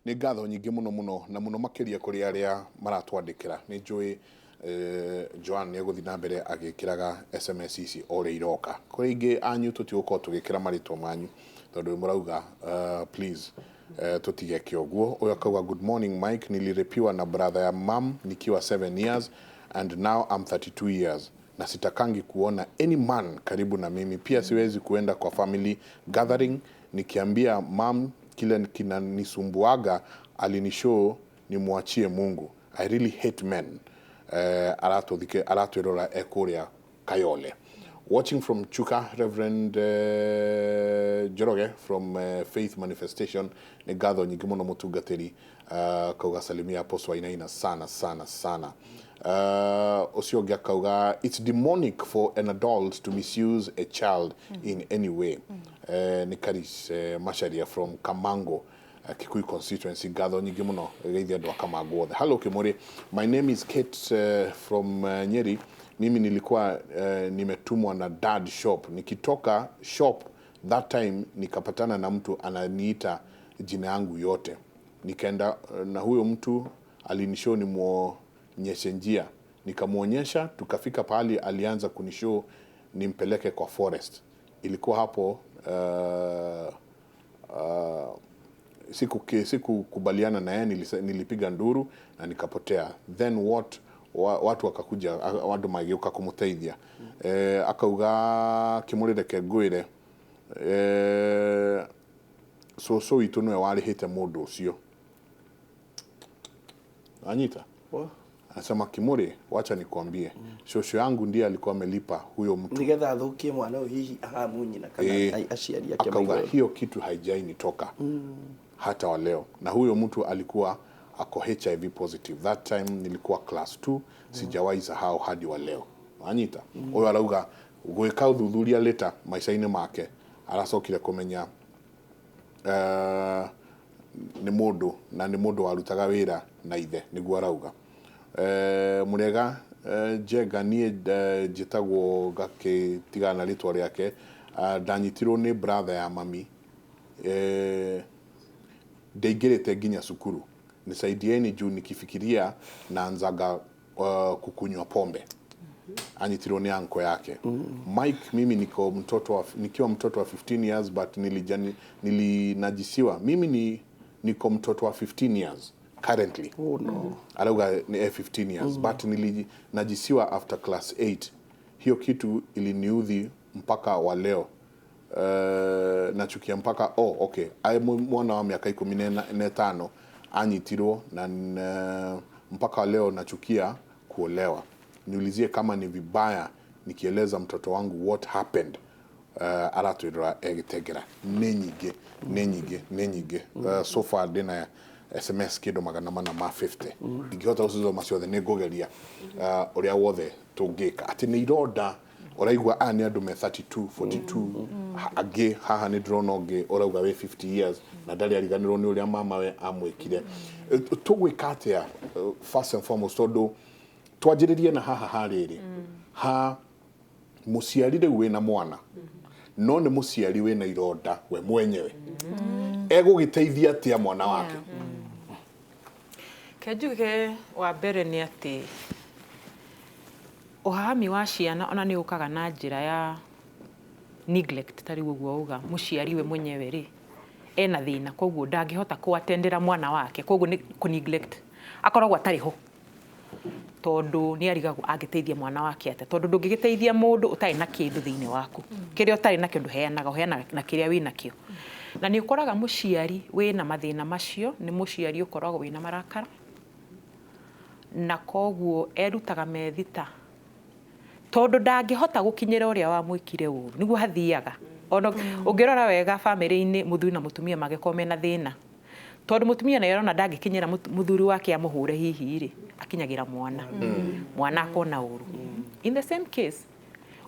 Nĩ ngatho nyingĩ mũno mũno na mũno makĩria kũrĩ arĩa maratwandĩkĩra. Nĩ njũĩ Joan nĩ egũthiĩ na mbere agĩkĩraga SMS ici o ũrĩa iroka. Kũrĩ aingĩ anyu tũtigũkorwo tũgĩkĩra marĩtwa manyu tondũ mũrauga please tũtigeke ũguo. Ũyũ akauga, "Good morning, Mike, nilirepiwa na brother ya mum nikiwa 7 years and now I'm 32 years na sitakangi kuona any man karibu na mimi. Pia siwezi kuenda kwa family gathering. Nikiambia mum kile kinanisumbuaga, alinishow nimwachie Mungu. I really hate men." Aratũthike aratwĩrora e kũrĩa Kayole. Watching from Chuka, Reverend Njoroge from Faith Manifestation, nĩ ngatho nyingĩ mũno mũtungatĩri. Kauga salimia Apostle Wainaina sana sana sana. Ũcio ũngĩ akauga, "It's demonic for an adult to misuse a child in any way." Nĩ Karis Macharia from Kamango, Kikuyu constituency. Ngatho nyingĩ mũno, geithia andũ a Kamango othe. "Hello Kimuri, my name is Kate from Nyeri. Mimi nilikuwa nimetumwa na dad shop. Nikitoka shop that time nikapatana na mtu ananiita jina yangu yote. Nikaenda na huyo mtu alinishow nimwonyeshe njia. Nikamwonyesha, tukafika pahali alianza kunishow nimpeleke kwa forest. Ilikuwa hapo sikukubaliana na yeye, nilipiga nduru na nikapotea. Then what watu wakakuja, andu magĩũka kũmũteithia." Akauga, "Kĩmũrĩreke ngwĩre, cũcũ witũ nĩwe warĩhĩte mũndũ ũcio." Anyita? Anasema, "Kimuri, wacha nikwambie, shosho yangu ndiye alikuwa amelipa huyo mtu Nigetha athũkie mwana ũyũ, hihi ahamu nyina kana aciari ake. Akauga maigua. "Hiyo kitu haijainitoka hata wa leo, na huyo mtu alikuwa ako HIV positive. That time nilikuwa class 2. Sijawahi sahau hadi wa leo." Anyita? Ũyũ arauga gwĩka ũthuthuria later maica-inĩ make aracokire kũmenya nĩ mũndũ na nĩ mũndũ warutaga wĩra na ithe, nĩguo arauga. Mũrega Njenga, niĩ njĩtagwo gakĩtigana na rĩtwa rĩake. Ndanyitirwo nĩ brother ya mami, ndaingĩrĩte nginya cukuru. Nisaidieni juu nikifikiria naanzaga kukunywa pombe." Anyitirwo nĩ anko yake. "Mike, mimi niko mtoto wa, nikiwa mtoto wa 15 years but nilinajisiwa. Mimi niko mtoto wa 15 years currently." Oh, no. Arauga ni 15 years but nilinajisiwa after class 8. Hiyo kitu iliniudhi mpaka wa leo. Nachukia mpaka." Oh, okay. Ai mwana wa miaka 15 anyitirwo na "mpaka wa leo nachukia kuolewa. Niulizie kama ni vibaya nikieleza mtoto wangu what happened." Aratwĩrora egĩtengera. Nĩ nyingĩ, nĩ nyingĩ, nĩ nyingĩ. So far ndĩna SMS kĩndũ 450. Ndingĩhota gũcithoma ciothe, nĩ ngũgeria ũrĩa wothe tũngĩka. Atĩ nĩ ironda ũraigua aya nĩ andũ me 32, 42, angĩ haha nĩ ndĩrona ũngĩ ũrauga wĩ 50 years na ndarĩ ariganĩrwo nĩ ũrĩa mamawe amwĩkire. Tũgwĩka atĩa first and foremost, tondũ twanjĩrĩrie na haha harĩrĩ ha mũciari rĩu wĩna mwana no nĩ mũciari wĩna ironda we mwenyewe, egũgĩteithia atĩa mwana wake? Ke njuge wa mbere nĩ atĩ ũhahami wa ciana ona nĩ ũkaga na njĩra ya neglect. Ta rĩu ũguo auga mũciari we mwenyewe rĩ ena thĩna, koguo ndangĩhota kũatendera mwana wake, koguo nĩ kũ neglect, akoragwo atarĩ ho tondũ nĩ arigagwo angĩteithia mwana wake atĩa, tondũ ndũngĩgĩteithia mũndũ ũtarĩ na kĩndũ thĩinĩ waku. Kĩrĩa ũtarĩ nakĩo ndũheanaga, ũheanaga na kĩrĩa wĩ nakĩo. Na nĩ ũkoraga mũciari wĩna mathĩna macio nĩ mũciari ũkoragwo wĩna marakara, na koguo erutaga methita tondũ ndangĩhota gũkinyĩra ũrĩa wamwĩkire ũru. Nĩguo hathiaga ona ũngĩrora wega bamĩrĩ-inĩ, mũthuri na mũtumia mangĩkorwo mena thĩna, tondũ mũtumia naye arona ndangĩkinyĩra mũthuri wake amũhũre hihi rĩ, akinyagĩra mwana, mwana akona ũru. In the same case,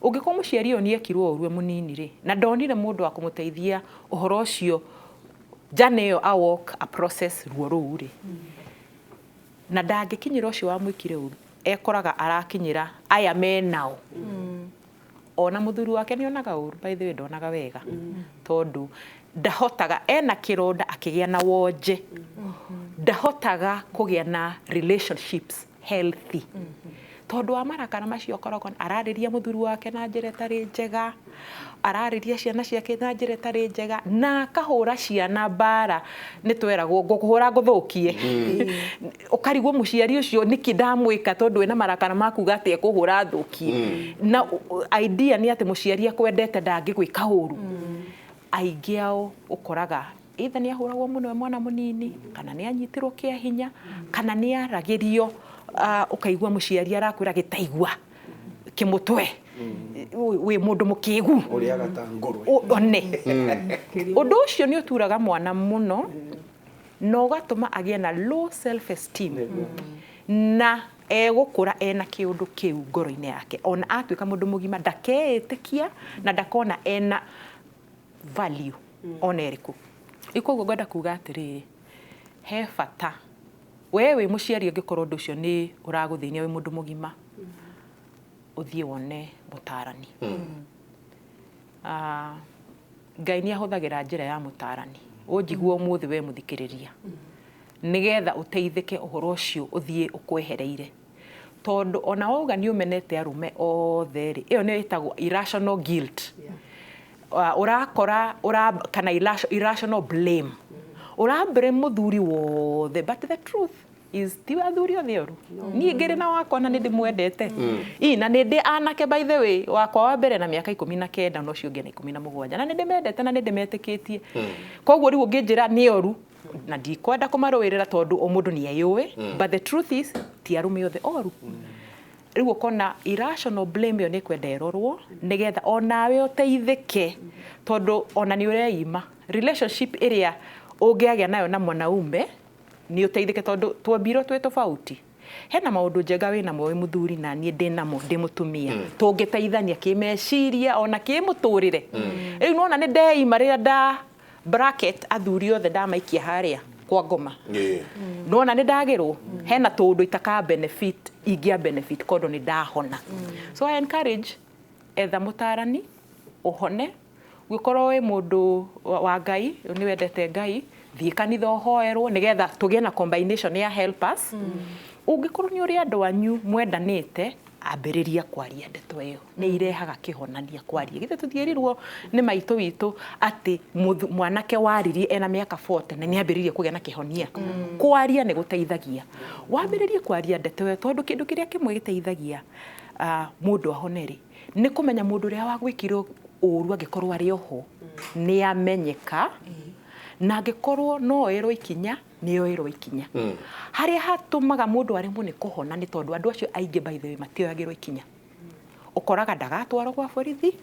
ũngĩkorwo mũciari ũyũ nĩ ekirwo ũru e mũnini rĩ, na ndonire mũndũ wa kũmũteithia ũhoro ũcio, journey ĩyo a walk a process ruo rũu rĩ, na ndangĩkinyĩra ũcio wamwĩkire ũru, ekoraga arakinyĩra aya menao. Ona mũthuri wake nĩ onaga ũru, by the way, ndonaga wega tondũ ndahotaga, ena kĩronda akĩgĩa na wonje. Ndahotaga kũgĩa na relationships healthy tondũ wa marakara macio. Ũkoragwo ararĩria mũthuri wake na njĩra ĩtarĩ njega, ararĩria ciana ciake na njĩra ĩtarĩ njega, na akahũra ciana mbara. Nĩ tweragwo ngũkũhũra ngũthũkie, ũkarigwo mũciari ũcio nĩkĩ ndamwĩka, tondũ wĩna marakara ma kuga atĩ ekũhũra thũkie. Na idea nĩ atĩ mũciari akwendete ndangĩgwĩka ũru. Aingĩ ao ũkoraga either nĩ ahũragwo mũno e mwana mũnini, kana nĩ anyitirwo kĩa hinya, kana nĩ aragĩrio, ũkaigua mũciari arakwĩra gĩtaigua kĩmũtwe wĩ mũndũ mũkĩgu. Ũrĩaga ta ngũrwe. One ũndũ ũcio nĩ ũturaga mwana mũno na ũgatũma agĩe na low self esteem, na egũkũra ena kĩũndũ kĩu ngoro-inĩ yake. Ona atuĩka mũndũ mũgima, ndakeĩtĩkia na ndakona ena value ona ĩrĩkũ. Rĩu koguo ngwenda kuga atĩrĩrĩ, he bata we wĩ mũciari, ũngĩkorwo ũndũ ũcio nĩ ũragũthĩnia wĩ mũndũ mũgima, ũthiĩ wone mũtarani. Ngai nĩ ahũthagĩra njĩra ya mũtarani ũnjigua ũmũthĩ we mũthikĩrĩria, nĩgetha ũteithĩke, ũhoro ũcio ũthiĩ ũkwehereire, tondũ ona wauga nĩ ũmenete arũme othe rĩ, ĩyo nĩyo ĩtagwo irrational guilt. Ũrakora kana irrational blame, ũra blame mũthuri wothe, but the truth is ti athuri othe oru. Niĩ ngĩrĩ na wakwa na nĩ ndĩmwendete. Ii na nĩ ndĩ anake, by the way, wakwa wa mbere na mĩaka 19 na ũcio ũngĩ na 17, na nĩ ndĩmendete na nĩ ndĩmetĩkĩtie. Koguo rĩu ũngĩnjĩra nĩ oru, na ndikwenda kũmarũĩrĩra tondũ o mũndũ nĩ eyũĩ, but the truth is ti arũme othe oru. Rĩu ũkona irrational blame ĩyo nĩ kwenda ĩrorwo, nĩgetha onawe ũteithĩke, tondũ ona nĩ ũreima relationship ĩrĩa ũngĩagĩa nayo na mwanaume nĩ ũteithĩke, tondũ twombirwo twĩ tofauti. Hena maũndũ njega wĩ namo wĩ mũthuri na niĩ ndĩ namo ndĩ mũtumia, tũngĩteithania kĩmeciria ona kĩmũtũrĩre. Rĩu nona nĩ ndeima rĩrĩa nda bracket athuri othe ndamaikia harĩa kwa ngoma. Nona nĩ ndagĩrwo hena tũndũ itaka benefit ingĩa benefit kondo nĩ ndahona. So I encourage, etha mũtarani ũhone. Gũkorwo wĩ mũndũ wa Ngai, nĩ wendete Ngai, thiĩ kanitha ũhoerwo, nĩgetha tũgĩe na combination ya helpers. Ũngĩkorwo nĩ ũrĩ andũ anyu mwendanĩte, ambĩrĩria kwaria ndeto ĩyo, nĩ irehaga kĩhonania kwaria. Githĩ tũtiĩrirwo nĩ maitũ witũ atĩ mwanake waririe ena mĩaka 40 na nĩ ambĩrĩrie kũgĩa na kĩhonia? Kwaria nĩ gũteithagia. Wambĩrĩrie kwaria ndeto ĩyo, tondũ kĩndũ kĩrĩa kĩmwe gĩteithagia mũndũ ahone rĩ, nĩ kũmenya mũndũ ũrĩa wagwĩkire ũru, angĩkorwo arĩ oho nĩ amenyeka, na angĩkorwo no oerwo ikinya, nĩ oerwo ikinya. Harĩa hatũmaga mũndũ aremwo nĩ kũhona nĩ tondũ andũ acio aingĩ, by the way, matioyagĩrwo ikinya. Ũkoraga ndagatwarwo gwa borithi,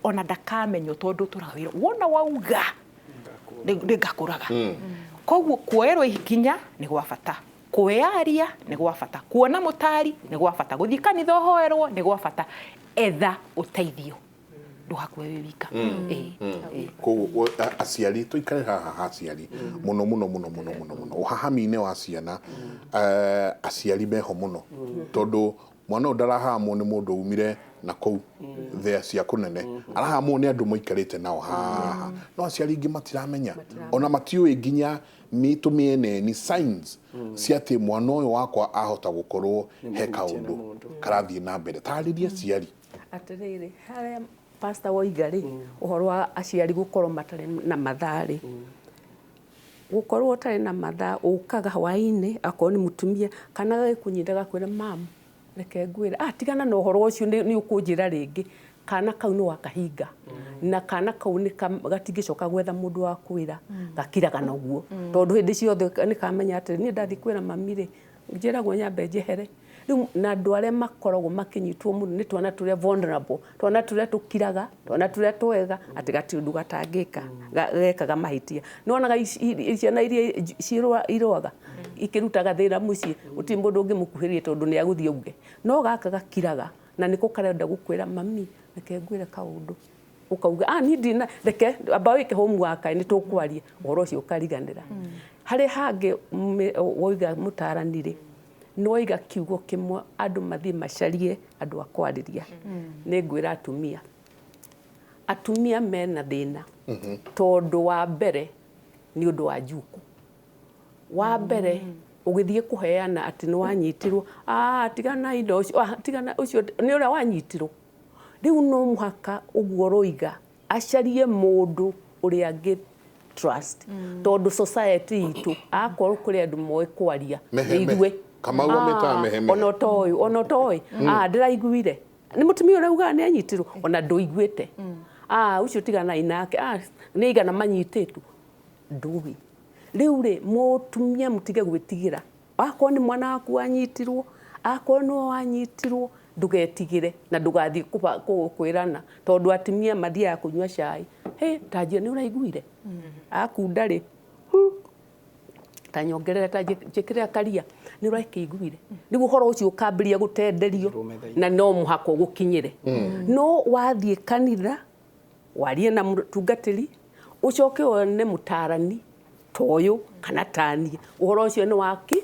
ona ndakamenywo, tondũ ũtũraga wĩra wona wauga nĩ ngakũraga. Koguo kuoerwo ikinya nĩ gwa bata, kwĩyaria nĩ gwa bata, kuona mũtari nĩ gwa bata, gũthiĩ kanitha ũhoerwo nĩ gwa bata. Etha ũteithio, ndũgakue wĩ wika. Ĩĩ. Koguo aciari, tũikare haha ha aciari mũno mũno mũno mũno mũno mũno ũhahami-inĩ wa ciana. Aciari meho mũno, tondũ mwana ũyũ ndarahamwo nĩ mũndũ umire na kũu thea cia kũnene, arahamwo nĩ andũ maikarĩte nao haha. No aciari ingĩ matiramenya, ona matiũĩ nginya tũmĩeneni signs cia atĩ mwana ũyũ wakwa ahota gũkorwo he mũhutie na kaũndũ mũndũ. Karathiĩ na mbere. Tarĩria aciari. Atĩrĩrĩ, harĩa pastor woiga rĩ, ũhoro wa aciari gũkorwo matarĩ na mathaa rĩ, gũkorwo ũtarĩ na mathaa, ũkaga hwaĩ-inĩ, akorwo nĩ mũtumia kana gagĩkũnyita gakwĩra, "Mam, reke ngwĩre," "Ah, tigana na ũhoro ũcio, nĩ ũkũnjĩra rĩngĩ." Kana kau nĩ wakahinga, na kana kau nĩ gatingĩcoka gwetha mũndũ wa kwĩra, gakiraga naguo, tondũ hĩndĩ ciothe nĩ kamenya atĩ niĩ ndathiĩ kwĩra mami rĩ, njĩragwo nyambe njehere. Rĩu na andũ arĩa makoragwo makĩnyitwo mũno nĩ twana tũrĩa vulnerable, twana tũrĩa tũkiraga, twana tũrĩa twega, atĩ gatirĩ ũndũ gatangĩka, gekaga mahĩtia. Nĩwonaga ciana iria irũaga ikĩrutaga thĩna mũciĩ, gũtirĩ mũndũ ũngĩmũkuhĩrĩria tondũ nĩ agũthiĩ auge. No gaka gakiraga na nĩko karenda gũkwĩra, "Mami, reke ngwĩre kaũndũ," ũkauga, "Ah, niĩ ndina, reke amba wĩke homework, nĩ tũkwaria ũhoro ũcio," ũkariganĩra. Harĩa hangĩ woiga mũtarani rĩ, nĩ woiga kiugo kĩmwe, andũ mathiĩ macarie andũ a kwarĩria. Nĩ ngwĩra atumia, atumia mena thĩna, tondũ wa mbere nĩ ũndũ wa njuku. Wa mbere ũgĩthiĩ kũheana atĩ nĩ wanyitirwo, ah, tigana indo ũcio, ah, tigana ũcio nĩ ũrĩa wanyitirwo. Rĩu no mũhaka ũguo ũroiga acarie mũndũ ũrĩa angĩ trust, tondũ society itũ akorwo kũrĩ andũ moĩ kwaria nĩ Meheme. ithuĩ. Kamau amĩtaga meheme. Ona ũtoĩ, ona ũtoĩ, ah, ndĩraiguire nĩ mũtumia ũrĩa ugaga nĩ anyitirwo, ona ndũiguĩte, ah, ũcio tiganai nake, ah, nĩ aigana manyitĩtwo, ndũĩ. Rĩu rĩ, mũtumia mũtige gwĩtigĩra, akorwo nĩ mwana waku wanyitirwo, akorwo nĩwe wanyitirwo, ndũgetigĩre na ndũgathiĩ kwĩrana, tondũ atumia mathiaga kũnyua cai, hĩ tanjia nĩ ũraiguire akunda rĩ, ta nyongerera, ta njĩkĩrĩra karia, nĩ ũrakĩiguire. Rĩu ũhoro ũcio ũkambĩrĩria gũtenderio na no mũhaka ũgũkinyĩre. No wathiĩ kanitha warie na mũtungatĩri, ũcoke wone mũtarani ta ũyũ kana taniĩ, ũhoro ũcio nĩ waki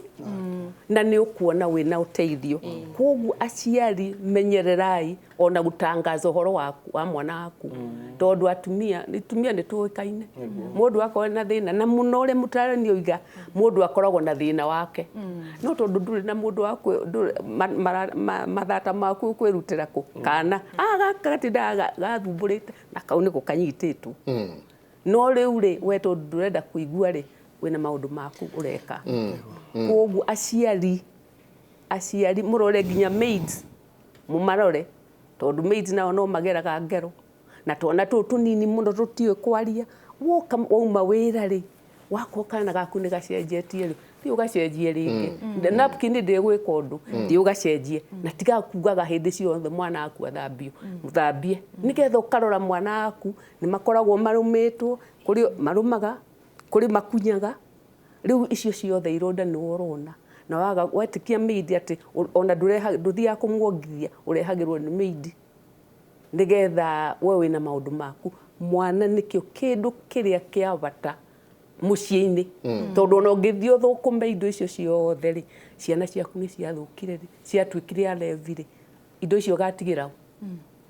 na nĩ ũkuona wĩna ũteithio. Koguo aciari menyererai ona gũtangaza ũhoro waku wa mwana waku, tondũ atumia atumia nĩ tũĩkaine, mũndũ akorwo na thĩna na mũno ũrĩa mũtarani oiga, mũndũ akoragwo na thĩna wake, no tondũ ndũrĩ na mũndũ wa mathata maku ũkwĩrutĩra kũ, kana gaka gatindaga gathumbũrĩte na kau nĩko kanyitĩtwo. No rĩu rĩ, we tondũ ndũrenda kũigua rĩ, wĩna maũndũ maku ũreka. Koguo aciari aciari mũrore nginya maids, mũmarore, tondũ maids nao no mageraga ngero, na twana tũtũ tũnini mũno tũtiũĩ kwaria. Woka wauma wĩra rĩ, wakorwo kana gaku nĩ gacenjetie rĩ, thiĩ ũgacenjie rĩngĩ. Napkin ndĩgwĩka ũndũ, thiĩ ũgacenjie, na tiga kugaga hĩndĩ ciothe mwana waku athambio, mũthambie nĩgetha ũkarora mwana waku. Nĩ makoragwo marũmĩtwo, kũrĩ marũmaga, kũrĩ makunyaga. Rĩu icio ciothe ironda nĩ ũrona, na waga wetĩkia maid atĩ ona ndũthiaga kũmuongithia, ũrehagĩrwo nĩ maid nĩgetha we wĩna maũndũ maku. Mwana nĩkĩo kĩndũ kĩrĩa kĩa bata mũciĩ-inĩ, tondũ ona ũngĩthiĩ ũthũkũme indo icio ciothe rĩ, ciana ciaku nĩ ciathũkire rĩ, ciatuĩkire alevi rĩ, indo icio ũgatigĩra ũ?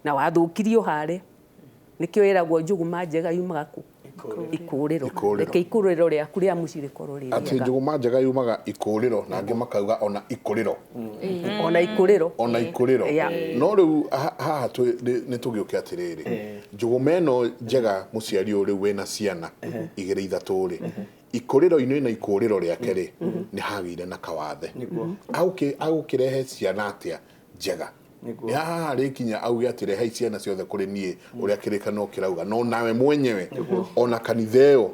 Na wathũkirie o harĩa. Nĩkĩo ĩragwo njũgũma njega yumaga kũ? Ikũrĩro. Ikũrĩro. Reke ikũrĩro rĩaku rĩa mũciĩ rĩkorwo rĩ atĩ rĩega. Njũgũma njega yumaga ikũrĩro, na angĩ makauga ona ikũrĩro. Ona ikũrĩro. Ona ikũrĩro. No rĩu haha nĩ tũgĩũke atĩrĩrĩ, njũgũma ĩno njega mũciari ũyũ rĩu wĩna ciana igĩrĩ ithatũ rĩ, ikũrĩro-inĩ na ikũrĩro rĩake rĩ, nĩ hagĩire na kawathe. Agũkĩrehe ciana atĩa njega? Nĩ haha rĩkinya auge atĩ rehei ciana ciothe kũrĩ niĩ, ũrĩa kĩrĩkanĩro kĩrauga, no nawe mwenyewe ona kanitha ĩyo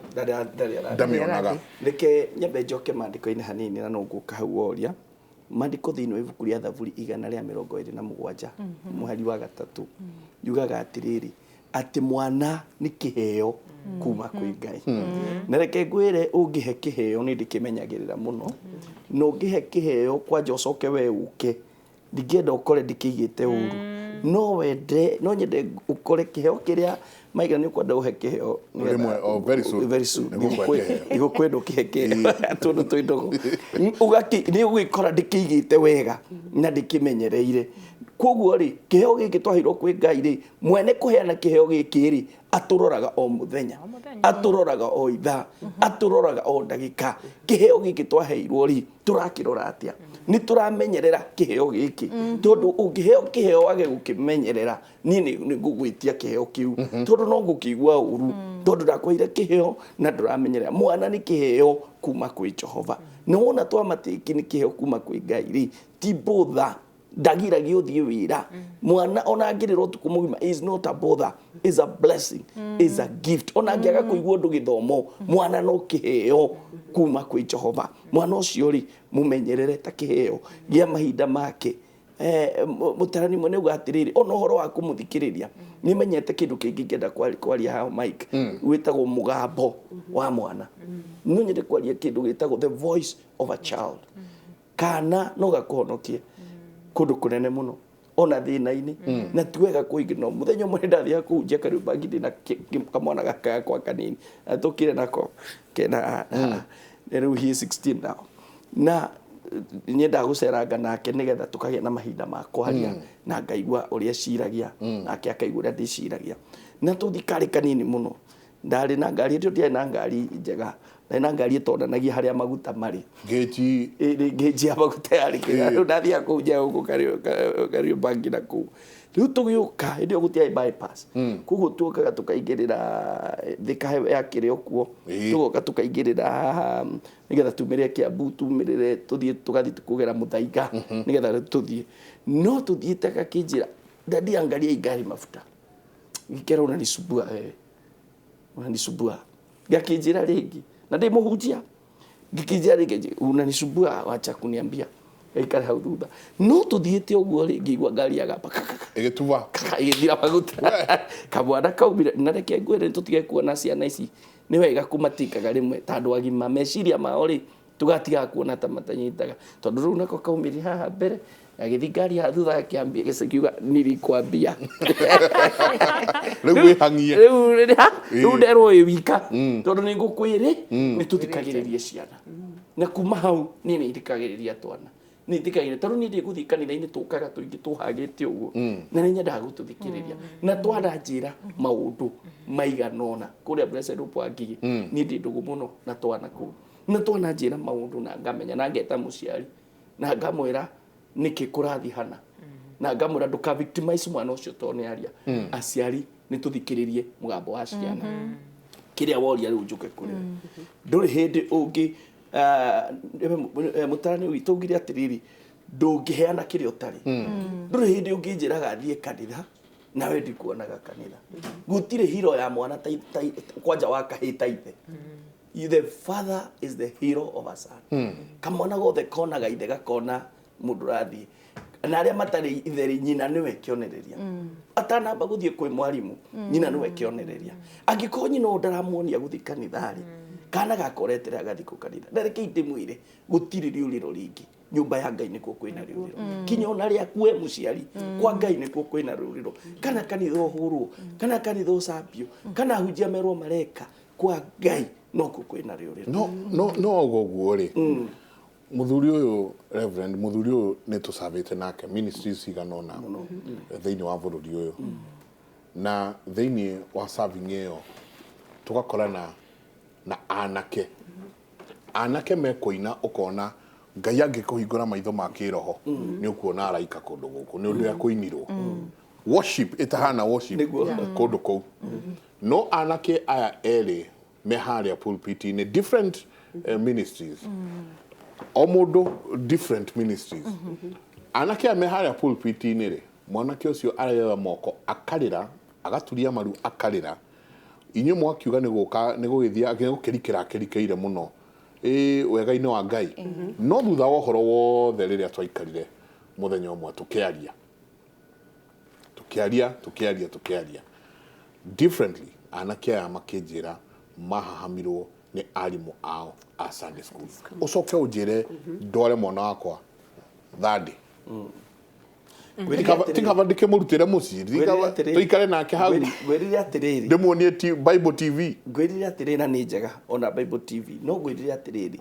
ndamĩonaga. Reke nyambe njoke maandĩko-inĩ hanini na no ngũka hau woria. Maandĩko thĩinĩ wa ibuku rĩa Thaburi 127 mũhari wa 3 yugaga atĩrĩrĩ, atĩ mwana nĩ kĩheo kuma kwĩ Ngai. Na reke ngwĩre, ũngĩhe kĩheo nĩ ndĩkĩmenyagĩrĩra mũno, na ũngĩhe kĩheo kwanja ũcoke we ũke, ndingĩenda ũkore ndĩkĩigĩte ũru. No wende, no nyende ũkore kĩheo kĩrĩa maiga nĩ ũkwenda ũhe kĩheo Rĩmwe, oh, very soon. Very soon. Nĩngũkũhe kĩheo. Ndigũkwenda ũkĩhe kĩheo tondũ twĩ ndogo. Ũgakĩ nĩ ũgĩkora ndĩkĩigĩte wega na ndĩkĩmenyereire. Koguo rĩ, kĩheo gĩkĩ twaheirwo kwĩ Ngai rĩ, mwene kũheana kĩheo gĩkĩ rĩ, atũroraga o mũthenya, atũroraga o ithaa, atũroraga o ndagĩka. Kĩheo gĩkĩ twaheirwo rĩ, tũrakĩrora atĩa? Nĩ tũramenyerera kĩheo gĩkĩ, tondũ ũngĩheo kĩheo wage gũkĩmenyerera, niĩ nĩ ngũgwĩtia kĩheo kĩu, tondũ no ngũkĩigua ũru, tondũ ndakũheire kĩheo na ndũramenyerera. Mwana nĩ kĩheo kuma kwĩ Jehova. Na wona twamatĩki nĩ kĩheo kuma kwĩ Ngai rĩ, ti bother, ndagiragia ũthiĩ wĩra. Mwana ona angĩrĩra ũtukũ mũgima is not a bother, is a blessing, is a gift. Ona angĩaga kũigua ũndũ gĩthomo, mwana no kĩheo kuma kwĩ Jehova. Mwana ũcio rĩ, mũmenyerere ta kĩheo gĩa mahinda make. Mũtarani mwene uga atĩrĩrĩ, ona ũhoro wa kũmũthikĩrĩria, nĩ menyete kĩndũ kĩngĩ ingĩenda kwaria haha Mike, wĩtagwo mũgambo wa mwana. No nyende kwaria kĩndũ gĩtagwo the voice of a child. Kana no gakũhonokie kũndũ kũnene mũno ona thĩna-inĩ, na ti wega kũingĩra. Mũthenya ũmwe nĩ ndathiaga kũhunjia Kariobangi ndĩna kamwana gaka gakwa kanini, na tũkire nako kena rĩu he is 16 now, na nyendaga gũceranga nake nĩgetha tũkagĩa na mahinda ma kwaria, na ngaigua ũrĩa eciragia, nake akaigua ũrĩa ndĩciragia, na tũthiĩ karĩ kanini mũno. Ndarĩ na ngari ĩyo, ndiarĩ na ngari njega, ndarĩ na ngari ĩtonanagia harĩa maguta marĩ. Ngĩji. Ngĩnji ya maguta yarĩ kĩrĩa. Rĩu ndathiaga kũu nja gũkũ Kariobangi na kũu. Rĩu tũgĩũka hĩndĩ ĩyo gũtiarĩ bypass, koguo tuokaga tũkaingĩrĩra Thika yakĩrĩ o kuo, tũgoka tũkaingĩrĩra haha nĩgetha tumĩrĩre Kiambu, tumĩrĩre tũthiĩ tũgathiĩ kũgera Mũthaiga nĩgetha rĩu tũthiĩ. No tũthiĩte agakĩnjĩra, "Daddy, angalia hii gari mafuta." Ngĩkera, "Unanisumbua wewe, unanisumbua." Ngakĩnjĩra rĩngĩ, na ndĩ mũhunjia, ngĩkĩnjĩra rĩngĩ, "Unanisumbua, wacha kuniambia." Gaikare hau thutha. No tũthiĩte ũguo rĩ, ngĩigua ngari yagamba kakaka Ĩgĩtuba. Kaka ĩgĩthira maguta. Kamwana kaumire. Na reke ngwĩre, tũtige kuona ciana ici nĩ wega kũmatingaga rĩmwe ta andũ agima. Meciria mao rĩ, tũgatigaga kuona ta matanyitaga, tondũ rĩu nako kaumire haha mbere gagĩthiĩ ngari haha thutha, gakĩambia gĩkiuga, "Nilikwambia." Rĩu wĩhang'ie. Rĩu nderwo wĩ wika, tondũ nĩ ngũkwĩrĩ nĩ tũthikagĩrĩrie ciana. Na kuma hau niĩ nĩ ithikagĩrĩria twana, nĩ ithikagĩrĩria, tondũ niĩ ndĩgũthiĩ kanitha-inĩ tũkaga tũingĩ tũhagĩte ũguo, na nĩ nyendaga gũtũthikĩrĩria na twananjĩra maũndũ maigana ũna kũrĩa Blessed Hope wa Ngigĩ. Niĩ ndĩ ndũgũ mũno na twana kũu, na twananjĩra maũndũ na ngamenya, na ngeta mũciari na ngamwĩra nĩkĩ kũrathiĩ hana, na ngamwĩra ndũka victimize mwana ũcio tondũ nĩ aria. Aciari nĩ tũthikĩrĩrie mũgambo wa ciana. Kĩrĩa woria rĩu njũke kũrĩ we, ndũrĩ hĩndĩ ũngĩ mũtarani witũ augire atĩrĩrĩ, ndũngĩheana kĩrĩa ũtarĩ. Ndũrĩ hĩndĩ ũngĩnjĩraga thiĩ kanitha nawe ndikuonaga kanitha. Gũtirĩ hero ya mwana kwanja wa kahĩĩ ta ithe. The father is the hero of a son. Kamwana gothe konaga ithe gakona mũndũ ũrathiĩ, na arĩa matarĩ ithe rĩ, nyina nĩwe kĩonereria. Atanamba gũthiĩ kwĩ mwarimũ, nyina nĩwe kĩonereria. Angĩkorwo nyina ũyũ ndaramuonia gũthiĩ kanitha rĩ, kana gakoretera agathiĩ kũ kanitha. Na reke ndĩmwĩre, gũtirĩ rĩũrĩro rĩngĩ. Nyũmba ya Ngai nĩkuo kwĩna rĩũrĩro, kinya ona rĩaku we mũciari, kwa Ngai nĩkuo kwĩna rĩũrĩro. Kana kanitha ũhũrwo, kana kanitha ũcambio, kana hunjia merwo mareka, kwa Ngai nokuo kwĩna rĩũrĩro. No auga ũguo rĩ, mũthuri ũyũ, Reverend, mũthuri ũyũ nĩ tũcabĩte nake ministries cigana ũna thĩinĩ wa bũrũri ũyũ, na thĩinĩ wa serving ĩyo tũgakorana na anake, anake mekũina, ũkona Ngai angĩkũhingũra maitho ma kĩroho nĩ ũkuona araika kũndũ gũkũ nĩ ũndũ ya kũinirwo worship ĩtahana worship kũndũ kũu. No anake aya erĩ me harĩa pulpit-inĩ, different ministries, o mũndũ different ministries, anake aya me harĩa pulpit-inĩ rĩ, mwanake ũcio areoya moko akarĩra, agaturia maru akarĩra. Inyuĩ mwakiuga nĩ gũka nĩ gũgĩthiĩ nĩ gũkĩrikĩra akĩrikĩire mũno ĩ wega-inĩ wa Ngai. No thutha wa ũhoro wothe, rĩrĩa twaikarire mũthenya ũmwe tũkĩaria, tũkĩaria, tũkĩaria, tũkĩaria differently, anake aya makĩnjĩra mahahamirwo nĩ arimũ ao a Sunday school. Ũcoke ũnjĩre ndware mwana wakwa Thursday? Tikaba ndĩkĩmũrutĩre mũciĩ, tũikare nake hau? Ngwĩrire atĩrĩrĩ, ndĩmuonie Bible TV. Ngwĩrire atĩrĩrĩ, na nĩ njega ona Bible TV, no ngwĩrire atĩrĩrĩ,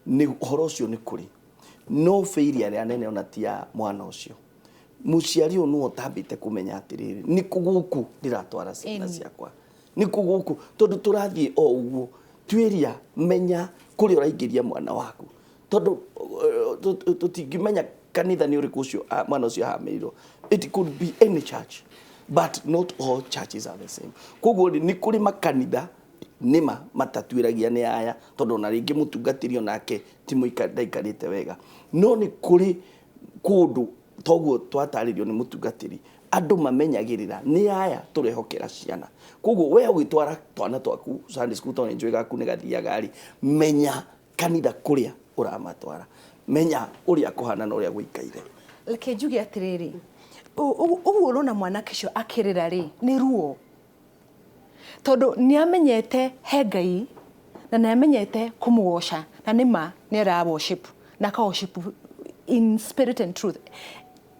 nĩ ũhoro ũcio nĩ kũrĩ no failure ĩrĩa nene ona ti ya mwana ũcio. Mũciari ũyũ nĩwe ũtambĩte kũmenya atĩrĩrĩ, nĩ kũ gũkũ ndĩratwara ciana ciakwa, nĩ kũ gũkũ, tondũ tũrathiĩ o ũguo. Tuĩria, menya kũrĩa ũraingĩria mwana waku, tondũ tũtingĩmenya kanitha nĩ ũrĩkũ ũcio mwana ũcio ahamĩirwo. It could be any church, but not all churches are the same. Koguo rĩ, nĩ kũrĩ makanitha nĩma matatuĩragia nĩ aya, tondũ ona rĩngĩ mũtungatĩri onake ti ndaikarĩte wega. No nĩ kũrĩ kũndũ toguo twatarĩrio nĩ mũtungatĩri, andũ mamenyagĩrĩra nĩ aya tũrehokera ciana. Koguo we ũgĩtwara twana twaku Sunday school, tondũ nĩ njũĩ gaku nĩ gathiaga rĩ, menya kanitha kũrĩa ũramatwara, menya ũrĩa kũhana na ũrĩa gũikaire. Reke njuge atĩrĩrĩ, ũguo ũrona mwanake ũcio akĩrĩra rĩ, nĩ ruo, tondũ nĩ amenyete he Ngai na nĩ amenyete kũmũgoca, na nĩ ma nĩ ara worship na aka worship in spirit and truth,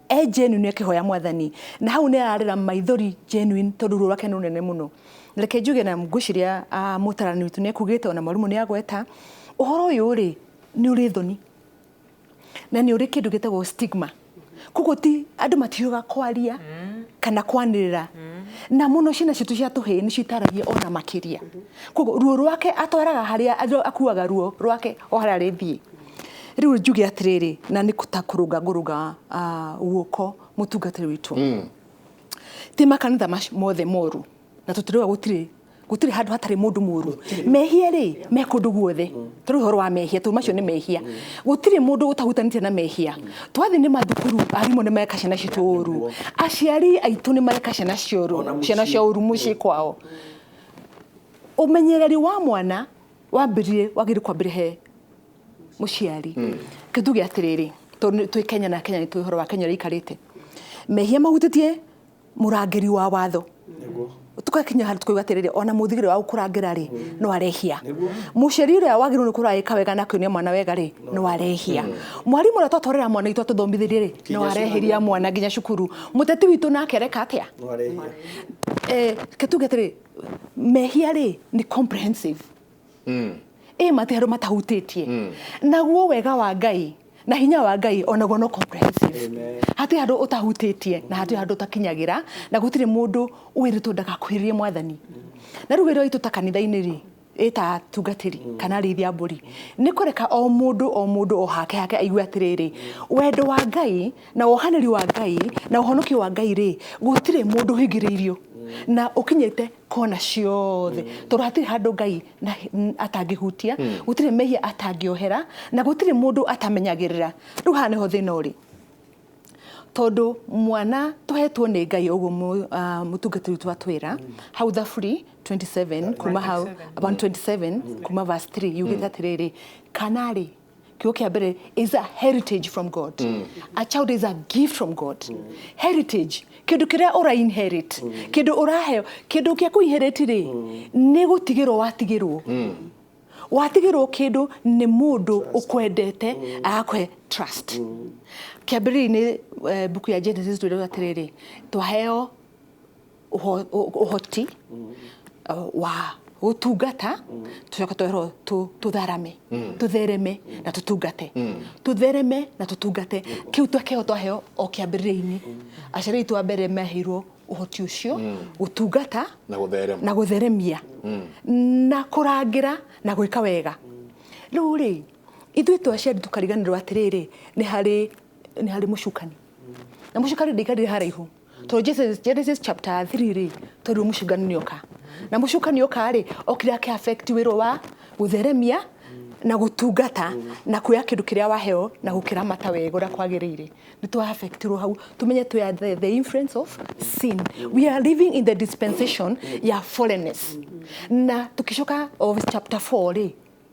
e genuine akĩhoya Mwathani, na hau nĩ ararĩra maithori genuine, tondũ ruo rwake nĩ rũnene mũno. Reke njuge, na ngwĩciria mũtarani witũ nĩ ekugĩte, ona mwarimũ nĩ agweta ũhoro ũyũ rĩ, nĩ ũrĩ thoni na nĩ ũrĩ kĩndũ gĩtagwo stigma. Koguo ti andũ matihiũga kwaria kana kwanĩrĩra. Na mũno ciana citũ cia tũhĩĩ nĩcio itaragia ona makĩria. Koguo ruo rwake atwaraga harĩa akuaga ruo rwake o harĩa arĩthiĩ. Rĩu njuge atĩrĩrĩ, na nĩ ta kũrũnga ngũrũnga guoko mũtungatĩri witũ. Ti makanitha mothe moru, na tũtirauga gũtirĩ gũtirĩ handũ hatarĩ mũndũ mũru. Mehia rĩ me kũndũ guothe, tũrĩ ũhoro wa mehia, tondũ macio nĩ mehia. Gũtirĩ mũndũ ũtahutanĩtie na mehia. Twathiĩ nĩ mathukuru, arimũ nĩ mareka ciana citũ ũru, aciari aitũ nĩ mareka ciana cioru, ciana cia ũru mũciĩ kwao. Ũmenyereri wa mwana wambĩrĩrie wagĩrĩire kwambĩrĩria he mũciari. Kĩtuge atĩrĩrĩ, tondũ twĩ Kenya na Kenya nĩ tũĩ ũhoro wa Kenya ũrĩa ikarĩte. Mehia mahutĩtie mũrangĩri wa watho. Tugakinya handũ tukauga atĩrĩrĩ, ona mũthigĩrĩ wa gũkũrangĩra rĩ no arehia. Mũciari ũrĩa wagĩrĩirwo nĩ gũkorwo agĩka wega na akĩonia mwana wega rĩ no arehia. Mwarimũ ũrĩa twatwarĩra mwana witũ atũthomithĩrie rĩ no arehĩria mwana nginya cukuru. Mũteti witũ nake areka atĩa? Kĩtuge atĩrĩ, mehia rĩ nĩ comprehensive. Ĩ mati handũ matahutĩtie. Naguo wega wa Ngai na hinya wa Ngai onaguo no comprehensive. Hatirĩ handũ ũtahutĩtie na hatirĩ handũ ũtakinyagĩra, na gũtirĩ mũndũ wĩrĩtwo ndagakuhĩrĩrie mwathani. Na rĩu wĩra witũ ta kanitha-inĩ rĩ, ĩta atungatĩri kana arĩithi a mbũri, nĩ kũreka o mũndũ o mũndũ o hake hake aigue atĩrĩrĩ, wendo wa Ngai na wohanĩri wa Ngai na ũhonokio wa Ngai rĩ, gũtirĩ mũndũ ũhingĩrĩirio na ũkinyĩte kona ciothe, tondũ hatirĩ handũ Ngai atangĩhutia, gũtirĩ mehia atangĩohera, na gũtirĩ mũndũ atamenyagĩrĩra. Rĩu haha nĩho thĩna ũrĩ, tondũ mwana tũhetwo nĩ Ngai ũguo mũtungatĩri witũ atwĩra hau Thaburi 27 kuma hau 127 kuma verse 3 yugĩte atĩrĩrĩ, kana rĩ kiugo kĩa mbere is a heritage from God. A child is a gift from God. Heritage, kĩndũ kĩrĩa ũra inherit, kĩndũ ũraheo, kĩndũ kĩa kũ inherit rĩ nĩ gũtigĩrwo watigĩrwo. Watigĩrwo kĩndũ nĩ mũndũ ũkwendete agakũhe trust. Kĩambĩrĩria-inĩ buku ya Genesis twĩragwo atĩrĩrĩ, twaheo ũhoti wa gũtungata, tũcoka twerwo tũtharame, tũthereme na tũtungate, tũthereme na tũtungate. Kĩu twakĩheo twaheo o kĩambĩrĩria-inĩ. Aciari aitũ a mbere maheirwo ũhoti ũcio, gũtungata na gũtherema, na gũtheremia na kũrangĩra na gwĩka wega. Rĩu rĩ ithuĩ tũ aciari tũkariganĩrwo atĩrĩrĩ, nĩ harĩ mũcukani, na mũcukani ndaikarire haraihu, tondũ Genesis chapter 3 rĩ tondũ mũcukani nĩoka, na mũcukani oka rĩ okire akĩ affect wĩra wa gũtheremia na gũtungata na kuoya kĩndũ kĩrĩa waheo na gũkĩramata wega ũrĩa kwagĩrĩire. Nĩ twa affectirwo hau, tumenye twe are the influence of sin. We are living in the dispensation ya fallenness. Na tukicoka of chapter 4 rĩ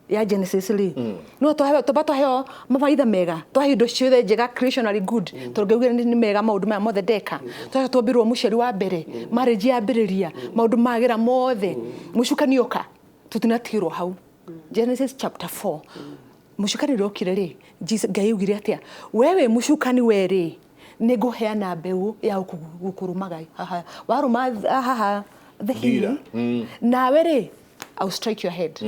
ya Genesis rĩ, no twaheo twaheo mabaitha mega, twaheo indo ciothe njega, creationally good, tondũ Ngai augire nĩ mega maũndũ maya mothe ndeka. Twacoka twombirwo mũciari wa mbere, marriage yambĩrĩria, maũndũ magĩra mothe, mũcukani oka, tũtinatigĩrwo hau. Genesis chapter 4 mũcukani ũrĩa okire rĩ, Ngai augire atĩa? Wewe mũcukani we rĩ, nĩ ngũheana mbeũ ya gũkũrũmaga haha, warũma haha the heel, nawe rĩ I'll strike your head.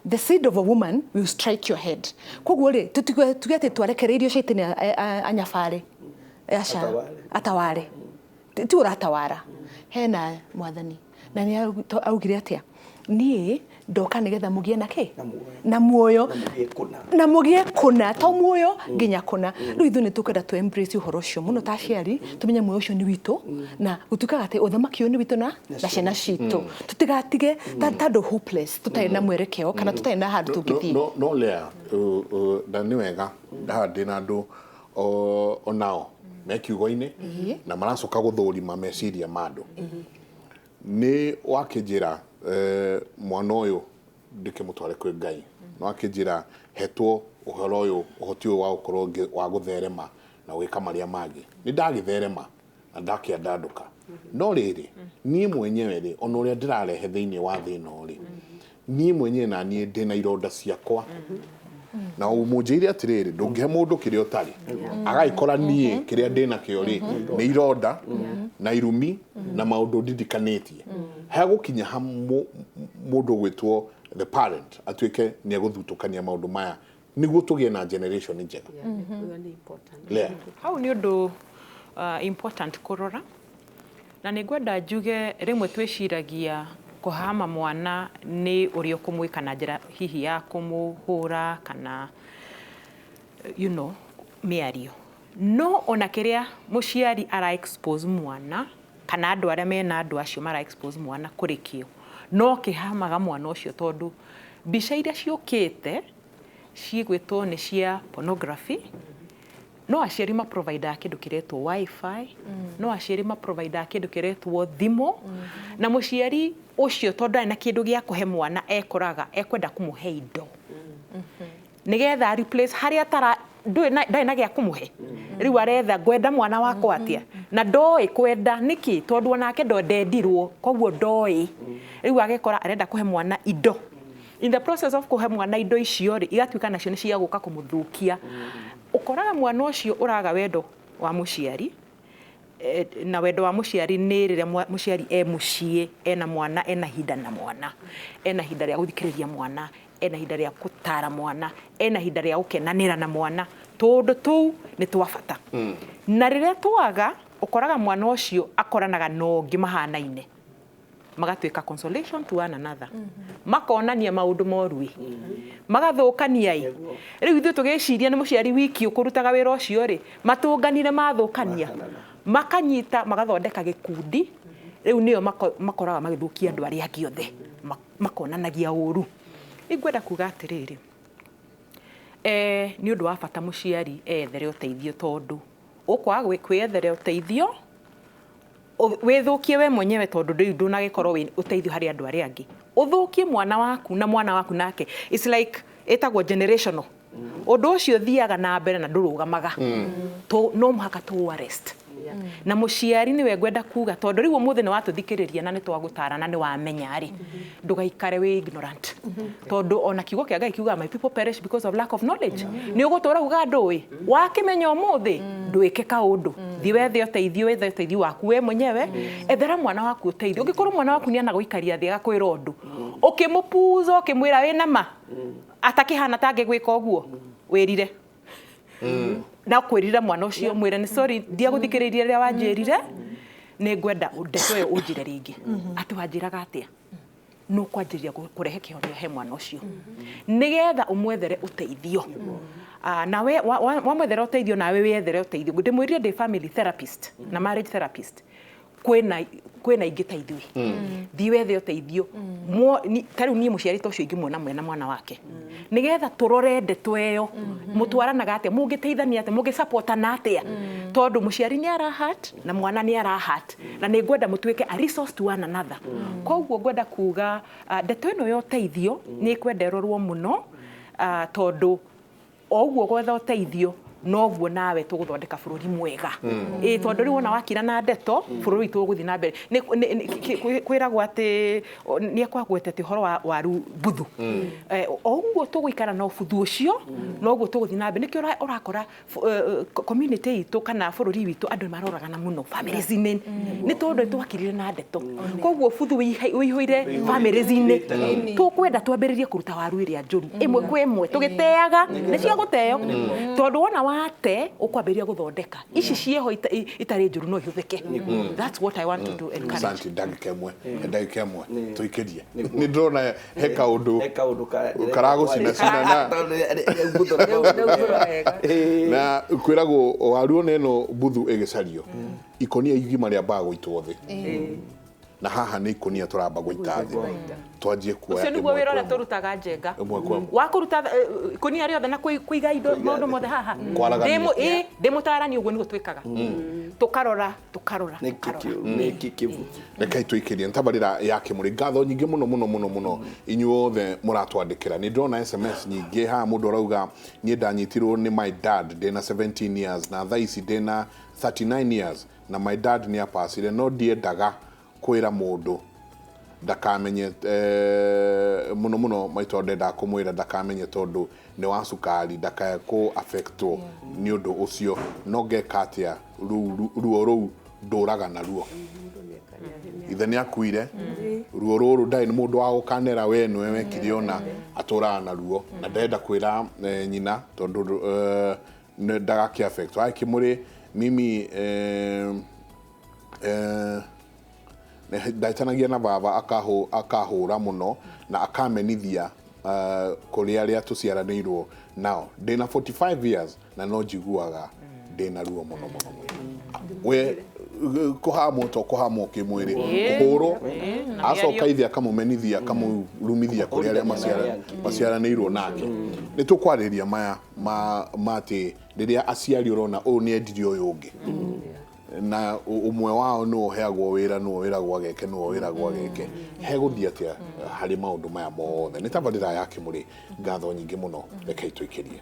The seed of a woman will strike your head. Koguo rĩ tuge atĩ twarekereirio caitani anyabare, aca ataware, ti ũratawara, hena mwathani. Na nĩ augire atĩa? Niĩ ndoka nĩgetha mũgĩe na kĩ? Na muoyo, na mũgĩe kũna, to muoyo nginya kũna. Rĩu ithuĩ nĩ tũkwenda tũ embrace ũhoro ũcio mũno ta aciari, tũmenye muoyo ũcio nĩ witũ, na gũtuĩkaga atĩ ũthamaki ũyũ nĩ witũ na ciana citũ. Tũtigatige ta andũ hopeless, tũtarĩ na mwerekeo kana tũtarĩ na handũ tũngĩthiĩ. No Lea, na nĩ wega haha ndĩna andũ onao me kiugo-inĩ na maracoka gũthũrima meciria ma andũ. Nĩ wakĩnjĩra mwana ũyũ ndĩkĩmũtware kwĩ Ngai, nĩ wakĩnjĩra hetwo ũhoro ũyũ, ũhoti ũyũ wa gũkorwo wa gũtherema na gwĩka marĩa mangĩ. Nĩ ndagĩtherema na ndakĩandandũka, no rĩrĩ niĩ mwenyewe rĩ, ona ũrĩa ndĩrarehe thĩinĩ wa thĩ ĩno rĩ, niĩ mwenyewe na niĩ ndĩna ironda ciakwa. Na ũmũnjĩire atĩrĩrĩ, ndũngĩhe mũndũ kĩrĩa ũtarĩ, agagĩkora niĩ kĩrĩa ndĩnakĩo rĩ nĩ ironda na irumi na maũndũ ndindikanĩtie. Hegũkinya ha mũndũ ũgwĩtwo the parent atuĩke nĩ egũthutũkania maũndũ maya nĩguo tũgĩe na generation njega. Lea. Hau nĩ ũndũ important kũrora. Na nĩ ngwenda njuge rĩmwe twĩciragia kũhama mwana nĩ ũrĩa ũkũmwĩka na njĩra hihi ya kũmũhũra kana mĩario. No ona kĩrĩa mũciari ara expose mwana kana andũ arĩa mena andũ acio mara expose mwana kũrĩ kĩo no kĩhamaga mwana ũcio, tondũ mbica iria ciũkĩte cigwĩtwo nĩ cia pornography. No aciari maprovidaga kĩndũ kĩretwo WiFi, no aciari maprovidaga kĩndũ kĩretwo thimũ, na mũciari ũcio tondũ ndarĩ na kĩndũ gĩa kũhe mwana ekoraga ekwenda kũmũhe indo nĩgetha replace harĩa tara ndũĩ ndarĩ na gĩa kũmũhe. Rĩu aretha ngwenda mwana wakwa atĩa, na ndoĩ kwenda nĩkĩ, tondũ onake ndendirwo, koguo ndoĩ. Rĩu agekora arenda kũhe mwana indo. In the process of kũhe mwana indo icio rĩ, igatuĩka nacio nĩ cia gũka kũmũthũkia. Ũkoraga mwana ũcio ũraga wendo wa mũciari, na wendo wa mũciari nĩ rĩrĩa mũciari e mũciĩ, ena mwana, ena ihinda na mwana, ena ihinda rĩa gũthikĩrĩria mwana, ena ihinda rĩa gũtara mwana, ena ihinda rĩa gũkenanĩra na mwana. Tũũndũ tũu nĩ twa bata. Na rĩrĩa twaga, ũkoraga mwana ũcio akoranaga na ũngĩ mahanaine, magatuĩka consolation to one another, makonania maũndũ moru ĩ, magathũkania ĩ. Rĩu ithuĩ tũgĩciria nĩ mũciari wiki ũkũrutaga wĩra ũcio rĩ, matũnganire mathũkania, makanyita magathondeka gĩkundi. Rĩu nĩo makoraga magĩthũkia andũ arĩa angĩ othe, makonanagia ũru. Ingwenda kuga atĩrĩrĩ, nĩ ũndũ wa bata mũciari eyethere ũteithio, tondũ ũkwaga kwĩyethera ũteithio wĩthũkie we mwenyewe, tondũ rĩu ndũnagĩkorwo wĩ ũteithio harĩ andũ arĩa angĩ. Ũthũkie mwana waku na mwana waku nake, it's like ĩtagwo generational. Ũndũ ũcio ũthiaga na mbere na ndũrũgamaga. No mũhaka tũ arrest. Na mũciari nĩwe ngwenda kuga, tondũ rĩu ũmũthĩ nĩ watũthikĩrĩria na nĩ twagũtara na nĩ wamenya rĩ, ndũgaikare wĩ ignorant, tondũ ona kiugo kĩa Ngai kiugaga, "My people perish because of lack of knowledge." Nĩ ũgũtũra uga ndũĩ, wakĩmenya ũmũthĩ ndwĩke kaũndũ, thiĩ wethe ũteithio, wethe ũteithio waku we mwenyewe, ethera mwana waku ũteithio. Ũngĩkorwo mwana waku nĩ anagũikaria thĩ agakwĩra ũndũ, ũkĩmũpuza, ũkĩmwĩra wĩna ma atakĩhana tangĩgwĩka ũguo, wĩrire na kwĩrira mwana ũcio, mwĩre nĩ sorry ndiagũthikĩrĩirie rĩrĩa wanjĩrire, nĩ ngwenda ndeto ĩyo ũnjĩre rĩngĩ, atĩ wanjĩraga atĩa. Nĩ ũkwanjĩrĩria kũrehe kĩhonia he mwana ũcio nĩgetha ũmwethere ũteithio. Nawe wamwethera ũteithio, nawe wĩethere ũteithio. Ndĩmwĩrire ndĩ family therapist na marriage therapist, kwĩna ingĩ ta ithuĩ. Thiĩ wethe ũteithio. Ta rĩu niĩ mũciari ta ũcio ingĩmuona mwena mwana wake, nĩgetha tũrore ndeto ĩyo, mũtwaranaga atĩa, mũngĩteithania atĩa, mũngĩsupportana atĩa, tondũ mũciari nĩ ara hurt na mwana nĩ ara hurt, na nĩ ngwenda mũtuĩke a resource to one another. Koguo ngwenda kuga ndeto ĩno ya ũteithio nĩ ĩkwenda ĩrorwo mũno, tondũ o ũguo gwetha ũteithio noguo nawe tũgũthondeka bũrũri mwega. Ĩ tondũ rĩu wona wakira na ndeto, bũrũri witũ ũgũthiĩ na mbere. Kwĩragwo atĩ nĩ ekwagwetete ũhoro wa waru buthu. O ũguo tũgũikara na ũbuthu ũcio noguo tũgũthiĩ na mbere. Nĩkĩo ũrakora community itũ kana bũrũri witũ andũ nĩ maroragana mũno families-inĩ, nĩ tondũ twakirire na ndeto. Koguo buthu wĩihũire families-inĩ. Tũkwenda twambĩrĩrie kũruta waru ĩrĩa njũru ĩmwe kwa ĩmwe, tũgĩteaga nĩ cia gũteo, tondũ wona wate ũkwambĩrĩria gũthondeka ici cieho itarĩ njũru no ihũthĩke. That's what I want to do, encourage. Asante. Ndagĩka ĩmwe tũikĩrie, nĩ ndĩrona he kaũndũ He kaũndũ karagũcinacina na kwĩragwo waru ona ĩno buthu ĩgĩcario, ikũnia igima rĩambaga gũitwo thĩ, na haha nĩ ikũnia tũramba gũita thĩ, twanjie kuoya Ũcio nĩguo ĩmwe wĩra kwa ũrĩa ĩmwe. Tũrutaga njenga Ĩmwe kwa ĩmwe. Wa kũruta ikũnia rĩothe na kũiga indo maũndũ mothe haha. Kwaragania. Ndĩ mũtarani, ũguo nĩguo twĩkaga, tũkarora tũkarora Nĩ tũkarora. Nĩ kĩkĩbu. Rekei tũikĩrie ntabarĩra ya kĩmũrĩ. Ngatho nyingĩ mũno mũno mũno mũno inyuothe mũratwandĩkĩra. Nĩ ndĩrona SMS nyingĩ haha. Mũndũ arauga, "Niĩ ndanyitirwo nĩ my dad ndĩna 17 years, na thaa ici ndĩna 39 years, na my dad nĩ apacire, no ndiendaga kwĩra mũndũ ndakamenye, mũno mũno maitũ ndendaga kũmwĩra ndakamenye tondũ nĩ wa cukari, ndakae kũ affectwo nĩ ũndũ ũcio. No ngeka atĩa? Ruo rũu ndũraga naruo, ithe nĩ akuire, ruo rũrũ ndarĩ nĩ mũndũ wa gũkanera we nĩwe wekire, ona atũraga naruo na ndenda kwĩra nyina tondũ ndagakĩ affect. Wa Kĩmũrĩ, mimi Ndahĩtanagia na baba, akahũra mũno na akamenithia kũrĩ arĩa tũciaranĩirwo nao. Ndĩna 45 years na no njiguaga ndĩna ruo mũno mũno mũno. We kũhamwo to kũhamwo kĩmwĩrĩ, kũhũrwo, na acoka mĩario. Ithe akamũmenithia, akamũrumithia kũrĩ arĩa maciaranĩirwo nake. Nĩ tũkwarĩria maya ma atĩ rĩrĩa aciari ũrona ũyũ nĩ endirie ũyũ ũngĩ, na ũmwe wao nĩwe ũheagwo wĩra, nĩwe wĩragwo ageke, nĩwe wĩragwo ageke, hegũthiĩ atĩa harĩ maũndũ maya mothe? Nĩ tabarĩra ya Kĩmũrĩ. Ngatho nyingĩ mũno, rekei tũikĩrie.